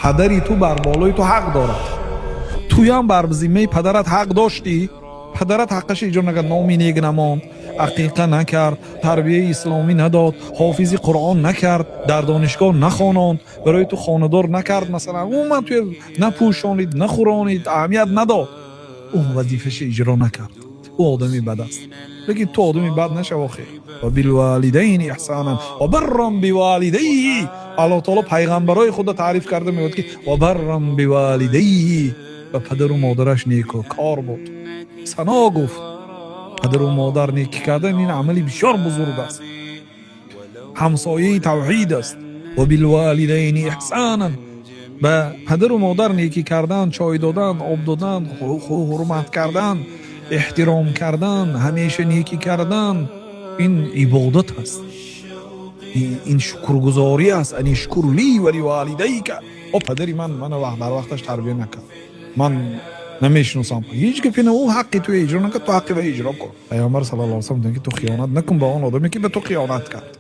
Падари ту бар болои ту ҳақ дорад, туям бар зиммаи падарат ҳақ доштӣ. Падарат ҳаққаша иҷро накард, номи нек намонд, ақиқа накард, тарбияи исломӣ надод, ҳофизи Қуръон накард, дар донишгоҳ нахононд, барои ту хонадор накард, масалан, умуман туя напӯшонид, нахӯронид, аҳамият надод. Ӯ вазифаша иҷро накард, ӯ одами бад аст, лекин ту одами бад нашав. Охир وبالوالدين إحسانا وبرا بوالديه. Аллоҳ таоло пайғамбарои худро таъриф карда мегӯяд, ки وبرا بوالديه, ба падару модараш некӯкор буд. Сано гуфт. Падару модар некӣ кардан ин амали бисёр бузург аст, ҳамсояи тавҳид аст. وبالوالدين إحسانا, ба падару модар некӣ кардан, чой додан, об додан, ҳурмат кардан, эҳтиром кардан, ҳамеша некӣ кардан ин ибодат аст, ин шукргузорӣ аст. أن اشكر لي ولوالديك. О, падари ман мана дар вақташ тарбия накард, ман намешиносам, ҳеҷ гапе на. Ӯ ҳаққи туя иҷро накард, ту ҳаққи вай иҷро кун. Пайғамбар صلى الله عليه وسلم, ки ту хиёнат накун ба он одаме, ки ба ту хиёнат кард.